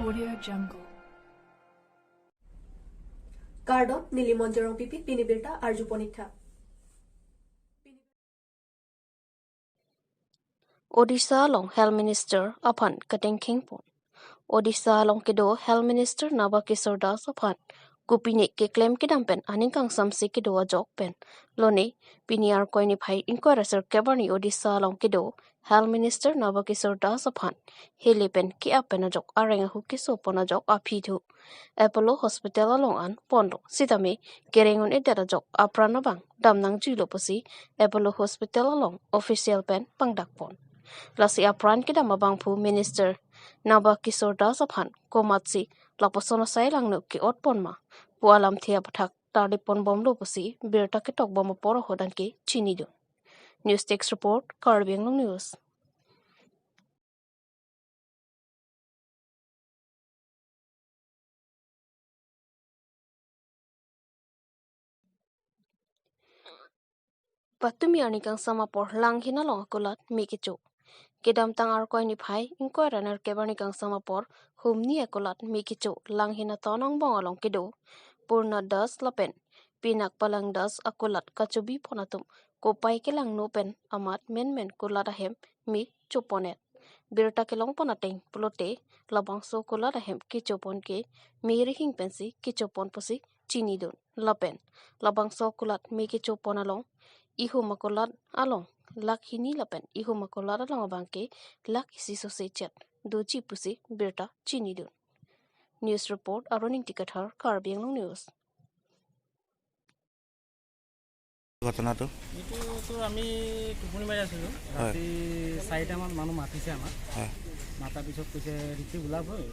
Audio Jungle. কাৰ্ডত নীলিমন জেৰং পিপি পিনিবিৰতা Arju পনিথা। Odisha long Health Minister Aphan Kateng Khingpon. Odisha long kedo Health Minister Naba Kishore Das Aphan Gupini ke claim kidam pen aning kang samsi kedo ajok pen. Lone piniar koini phai inquiry sir kebarni Odisha long kedo Health Minister Naba Kishore Das Aphan hele pen ki apen ajok arenga hu ki sopon ajok aphi thu. Apollo Hospital along an pondo sitame kerengon edera jok aprana bang damnang julo posi Apollo Hospital along official pen pangdak pon. Lasi apran kidam abang phu Minister Naba Kishore Das Aphan komatsi laposona sai langnu ki ot pon ma pualam thia pathak tardi pon bom lo posi birta ke tok bom por hodan ke chini du. News Text Report, Karbi Anglong News. Patumi anikang sama por lang hinalong akulat mikichu. Kedam tang ar koi ni phai inquiry ner kebani kang sama por humni akulat mikichu lang hina tonong bong along kedo. Purna Das lapen pinak palang Das akulat kachubi ponatum kopai kelang no pen amat men men kulat ahem mi chuponet. Birta kelong ponateng plote labangso kulat ahem kichupon ke mi rihing pensi kichupon posi chini dun lapen labangso kulat mi kichupon along ihu makolat along lak hini lapen ihu makolat along abangke lak isi sose chat doji pusi birta chini dun. News Report, Aroning Tikathar, Karbi Anglong News. ঘটনাটো এইটোতো আমি টোপনি মাৰি আছিলোঁ, ৰাতি 4টামান মানুহ মাতিছে আমাক। মাতাৰ পিছত কৈছে ঋতিক ওলাবই,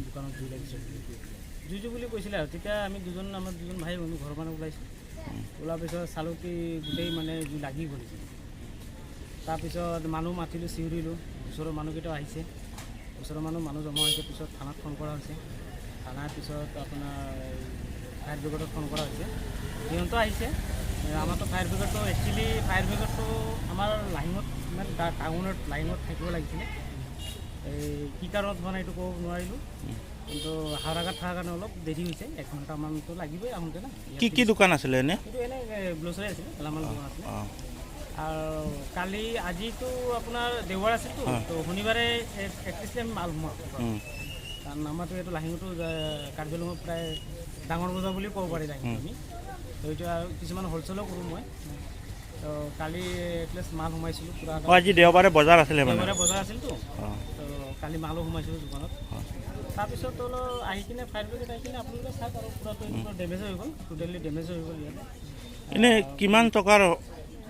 দোকানত জুই লাগিছে বুলি, জুই জুই বুলি কৈছিলে। আৰু তেতিয়া আমি দুজন, আমাৰ দুজন ভাই বন্ধু ঘৰৰ মানুহ ওলাইছোঁ। ওলোৱাৰ পিছত চালোঁ কি গোটেই মানে জুই লাগি গৈছে। তাৰপিছত মানুহ মাতিলোঁ, চিঞৰিলোঁ, ওচৰৰ মানুহকেইটাও আহিছে, ওচৰৰ মানুহ মানুহ জমা হৈছে। পিছত থানাত ফোন কৰা হৈছে, থানাৰ পিছত আপোনাৰ ফায়াৰ ব্ৰিগেডত ফোন কৰা হৈছে, সিহঁতো আহিছে। আমাৰতো ফায়াৰ ব্ৰিগেডটো একচুৱেলি ফায়াৰ ব্ৰিগেডটো আমাৰ লাহিঙত ইমান টাউনত লাহিঙত থাকিব লাগিছিলে, এই কি কাৰণত হোৱা নাই এইটো ক'ব নোৱাৰিলোঁ। কিন্তু হাওৰাঘাট থকাৰ কাৰণে অলপ দেৰি হৈছে, 1 ঘণ্টামানতো লাগিবই আহোঁতে না। কি কি দোকান আছিলে এনে? সেইটো এনে গ্ল'চাৰী আছিলে, গেলামাল দোকান আছিলে। আৰু কালি আজিতো আপোনাৰ দেওবাৰ আছিলতো, তো শনিবাৰে একত্ৰিছ আমি মাল সোমোৱা, কাৰণ আমাৰতো এইটো লাহিঙতো কাৰ্বি আংলঙত প্ৰায় ডাঙৰ বজাৰ বুলিও ক'ব পাৰি লাহিঙত আমি। তো এইটো আৰু কিছুমান হ'লচেলো কৰোঁ মই। তো কালি এটলিষ্ট মাল সোমাইছিলোঁ পূৰা। আজি দেওবাৰে বজাৰ আছিলে মানে? দেওবাৰে বজাৰ আছিলতো, তো কালি মালো সোমাইছিলোঁ দোকানত। তাৰপিছত অলপ আহি কিনে ফায়াৰ ব্ৰিগেড আহি কিনে আপোনালোকে চাওক, আৰু পূৰাটো ডেমেজ হৈ গ'ল, টোটেলি ডেমেজ হৈ গ'ল ইয়াতে। এনেই কিমান টকাৰ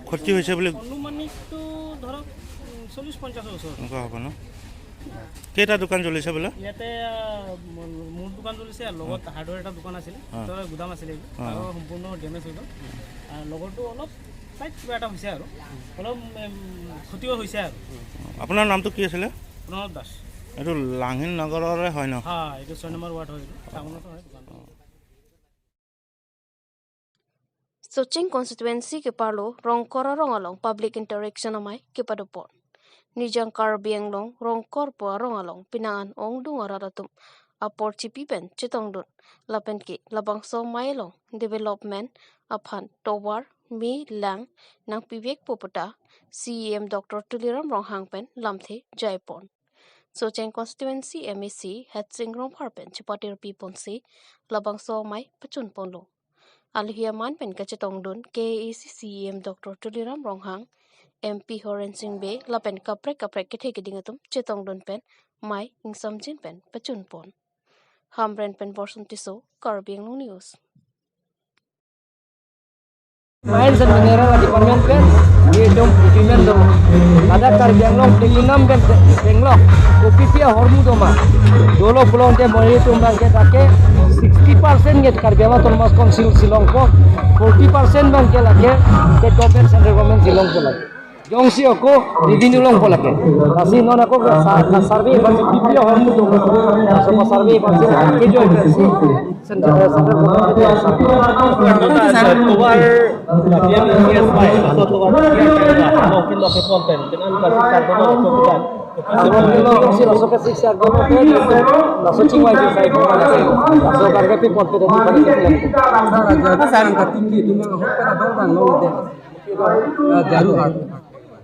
ক্ষতি হৈছে বুলি? অনুমানিকটো ধৰক 40-50 ওচৰত এনেকুৱা হ'ব ন? কেইটা দোকান জ্বলিছে বোলে? ইয়াতে মোৰ দোকান জ্বলিছে, লগত হাৰ্ডৱেৰ এটা দোকান আছিলে, গুদাম আছিলে, আৰু সম্পূৰ্ণ ডেমেজ হৈ গ'ল। আৰু লগৰটো অলপ চাইড কিবা এটা হৈছে আৰু অলপ ক্ষতিও হৈছে আৰু। আপোনাৰ নামটো কি আছিলে? প্ৰণৱ দাস। এইটো লাঙিন নগৰৰে হয় ন? হয়, এইটো 6 নম্বৰ ৱাৰ্ড হয়, এইটো টাউনতো হয় দোকানটো। Soching constituency ke parlo rongkor rongalong public interaction amai ke padupon. Nijang Karbi Anglong rongkor po rongalong pinangan ong dung araratum apor chipi pen chitongdun lapen ke labang so mailong development aphan tower mi lang nang pivek popota CEM Dr. Tuliram Ronghang pen lamthe jaipon. Socheng constituency MEC het sing rong phar pen chipatir pi ponsi labang so mai pachun ponlo. Alhia man pen kachetongdun KAC CEM Dr. Tuliram Ronghang MP Horen Singh Be lapen kaprek kaprek ke theke dingatum chetongdun pen mai ingsamjin pen pachun pon. Hamren pen borsun tiso Karbi Anglong News. Mines and Mineral Department pen ye dom equipment dom ada Karbi Anglong platinum pen Bangalore OPP hormu doma dolo pulong te moi tum bang ke take 60% get Karbi Anglong Autonomous Council Shillong ko 40% bang ke lage state government central government Shillong ko lage jongsi ako revenue long ko lage kasi non ako survey ban PP hormu doma so survey ban ke jo central government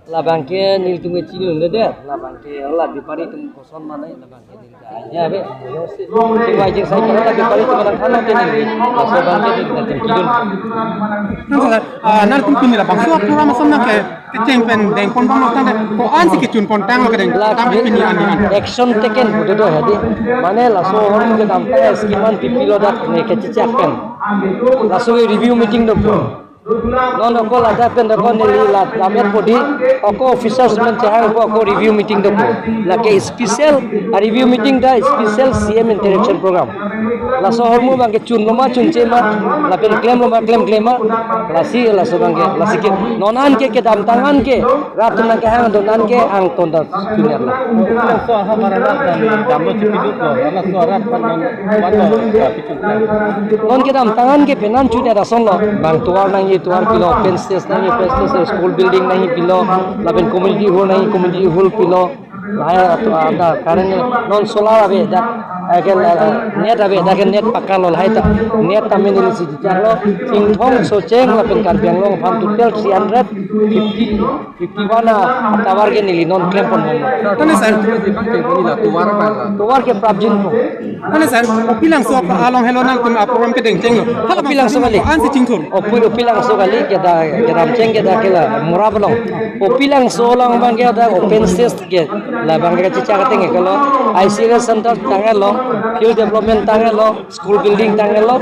Labangke nil tunge chini unde de labangke la bipari tum poson mane labangke nil ja be cingwai jing sai la bipari tum lang khana te nil laso bangke nil ta tim kidun nan tum pini la bang so pura masam na ke cheng pen deng pon bang tang ko an si ke chun pon tang lo ke deng tang pini ani an action taken bodo do hadi mane laso hor ke dam ta skiman pipilo da ne ke chichak pen laso review meeting do non অকল আধা PAN দেখো নিলি লামের body অকো officers মান Chahar অকো review meeting দেখো লাগে special review meeting দা special CM interaction programme লাসো হরমু বাঙ্গে চুন লমা চুনচে মা লাপেন ক্লেম লমা ক্লেম ক্লেমা লাসি লাসো বাঙ্গে লাসি কে ননান কে কে দাম তাঙান কে রাত না কে হাং দনান কে আং তন্দা চুনিয়ার লা সো হামারা রাত দাম লো চিপি দুক লো সো রাত পান নন কে দাম তাঙান কে পেনান চুনিয়া রাসন লো বাং তোয়ার নাঙ্গি tuar pilo open space nahi open space school building nahi pilo laben community hall nahi community hall pilo laya to anda current non solar abe dak again net abe dak net pakka lol hai ta net tamen ni si charlo chingthong socheng laben karbiang long pham total 351 tower ke nili non claim pon tane sir tower ke prabjin ko tane sir opilang so along hello nang tum program ke deng cheng lo opilang so kali an si chingthon opilang so kali ke da ke ram cheng ke da ke la murablong opilang so long bang ke da open space ke la bang ke chicha ka teng ke lo ICS center tangelo field development tangelo school building tangelo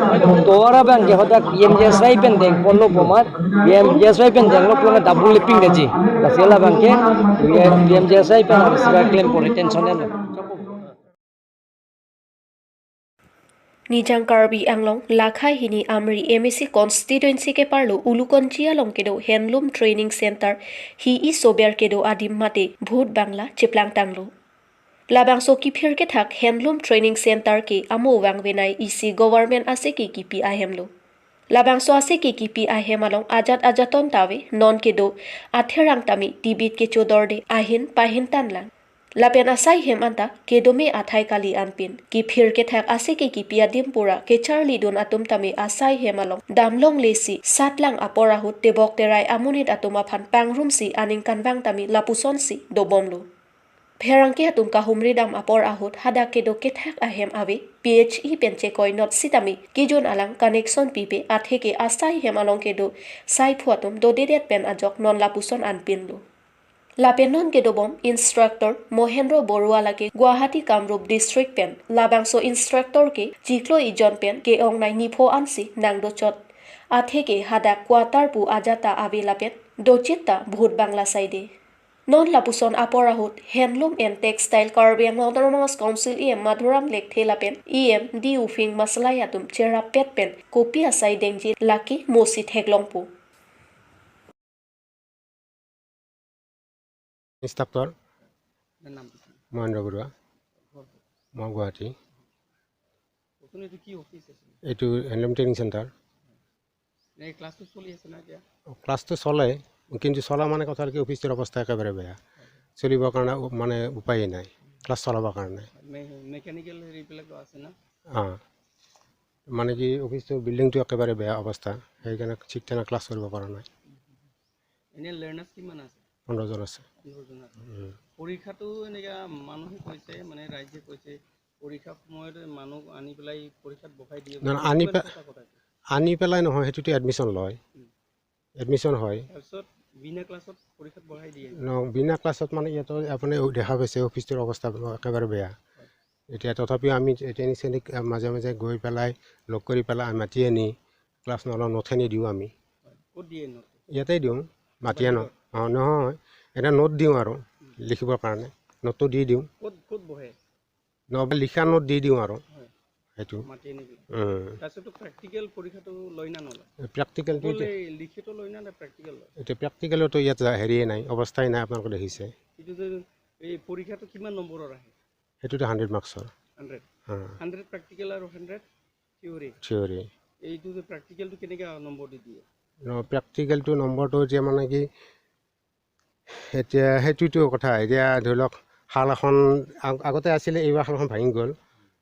towara bang ke hoda PMJSY pen deng pollo bomat PMJSY pen deng lo plong double lipping deji la sela bang ke PMJSY pen sira claim pore tension ne Nijang Karbi Anglong Lakhai hini Amri MAC constituency ke parlo Ulukonchia long kedo handloom training center hi i sober kedo adim mate bhut Bangla chiplang tanglo labangso ki phir ke thak handloom training center ke amo wangwenai EC government ase ki ki pi ahemlo labangso ase ki ki pi ahemalong ajat ajaton tawe non kedo atherang tami tibit ke chodorde ahin pahin tanlang lapen asai hem anta kedome athai kali anpin ki phir ke thak ase ke ki pia dimpura ke charli don atum tami asai hemalong damlong lesi satlang aporahut tebok terai amunit atuma phan pangrum si aning kanbang tami lapuson si dobomlo pherang ke atum ka humri dam apor ahut hada ke do ke thak ahem ave PHE penche koi not sitami kijon alang connection pipe athe ke asai hemalong ke do sai phuatum do dedet pen ajok non lapuson anpinlo Lapenon ke dobom instructor Mohendra Barua lake Guwahati Kamrup district pen labangso instructor ke jiklo ijon pen ke ongnai nipho ansi nangdo chot athe ke hada quarter pu ajata abe lapen dochitta bhut Bangla saide non lapuson aporahut handloom and textile Karbi Anglong Autonomous Council EM Madhuram lek thelapen EM D ufing maslai atum chera pet pen kopi asai dengji laki mosi theklongpu instructor Mahendra Barua মই গুৱাহাটী এইটো handloom training centre ক্লাছটো চলে কিন্তু চলা মানে কথা কি অফিচটোৰ অৱস্থা একেবাৰে বেয়া চলিবৰ কাৰণে মানে উপায়েই নাই ক্লাছ চলাবৰ কাৰণে অঁ মানে কি অফিচটোৰ বিল্ডিংটো একেবাৰে বেয়া অৱস্থা সেইকাৰণে ঠিক তেনেকৈ ক্লাছ কৰিব পৰা নাই 15জন আছে পৰীক্ষাটো এনেকা মানুহে কৈছে মানে ৰাইজে কৈছে পৰীক্ষা সময়ত মানুহ আনি পেলাই পৰীক্ষাত বহাই দিয়ে আনি পেলাই নহয় সেইটোতে এডমিশ্যন লয় এডমিশ্যন হয় তাৰপিছত বিনা ক্লাছত পৰীক্ষাত বহাই দিয়ে ন বিনা ক্লাছত মানে ইয়াত আপুনি দেখা পাইছে অফিচটোৰ অৱস্থা একেবাৰে বেয়া এতিয়া তথাপিও আমি ট্ৰেইনিং চেনিং মাজে মাজে গৈ পেলাই লগ কৰি পেলাই মাতি আনি ক্লাছ নলওঁ নোটখিনি দিওঁ আমি ইয়াতে দিওঁ মাতি আনো অঁ নহয় এটা নোট দিওঁ আৰু লিখিবৰ কাৰণে নোটটো দি দিওঁ নহ'লে লিখা নোট দি দিওঁ আৰু সেইটো প্ৰেক্টিকেলটো এতিয়া প্ৰেক্টিকেলতো ইয়াত হেৰিয়ে নাই অৱস্থাই নাই আপোনালোকে দেখিছে সেইটোতো 100 মাৰ্কছৰ থিয়ৰী প্ৰেক্টিকেলটো নম্বৰটো এতিয়া মানে কি এতিয়া সেইটোতো কথা এতিয়া ধৰি লওক শাল এখন আগতে আছিলে, এইবাৰ শালখন ভাঙি গ'ল।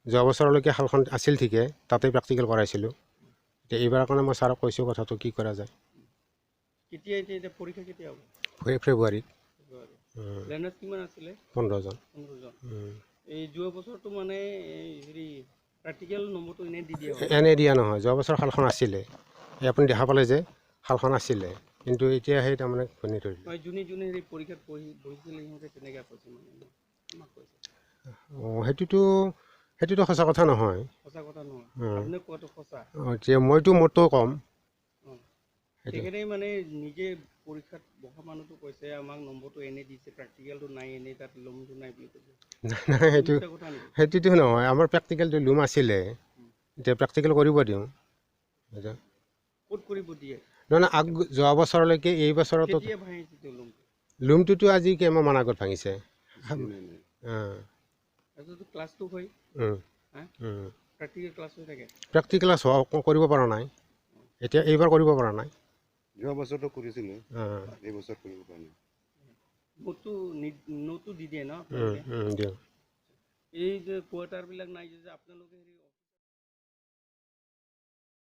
যোৱা বছৰলৈকে শালখন আছিল ঠিকে, তাতে প্ৰেক্টিকেল কৰাইছিলোঁ। এতিয়া এইবাৰ কাৰণে মই ছাৰক কৈছোঁ কথাটো কি কৰা যায়। কেতিয়া এতিয়া পৰীক্ষা কেতিয়া হ'ব? ফেব্ৰুৱাৰীত। লেনাৰ্ছ কিমান আছিলে? 15জন। 15জন। এই যোৱা বছৰটো মানে হেৰি প্ৰেক্টিকেল নম্বৰটো এনে দি দিয়া? এনে দিয়া নহয়, যোৱা বছৰ শালখন আছিলে, এই আপুনি দেখা পালে যে শালখন আছিলে, কিন্তু এতিয়া সেই তাৰমানে ঘূৰ্ণি ধৰিলে। যোনে যোনে হেৰি পৰীক্ষাত বহিছিলে সিহঁতে তেনেকৈ কৈছে, মানে আমাক কৈছে। অঁ, সেইটোতো সঁচা কথা নহয়। সঁচা কথা নহয়, আপুনি কোৱাটো সঁচা। অঁ, এতিয়া মইতো মোৰতো ক'ম। তেখেতে মানে নিজে পৰীক্ষাত বহা মানুহটো কৈছে আমাক নম্বৰটো এনেই দিছে, প্ৰেক্টিকেলটো নাই, এনেই তাত লুমটো নাই বুলি কৈছে। নাই নাই, সেইটোতো নহয়। আমাৰ প্ৰেক্টিকেলটো লুম আছিলে, এতিয়া প্ৰেক্টিকেল কৰিব দিওঁ। ক'ত কৰিব দিয়ে? নহয় নহয়, আগ যোৱা বছৰলৈকে, এই বছৰতো লুমটোতো আজি কেইমাহমান আগত ভাঙিছে। প্ৰেক্টিকেল ক্লাছ হোৱা কৰিব পৰা নাই, এতিয়া এইবাৰ কৰিব পৰা নাই। যোৱা বছৰটো কৰিছিলোঁ, এই বছৰ কৰিব পৰা নাই। নোটটো দি দিয়ে ন? দিওঁ। এই যে কোৱাৰ্টাৰবিলাক নাই যে আপোনালোকে হেৰি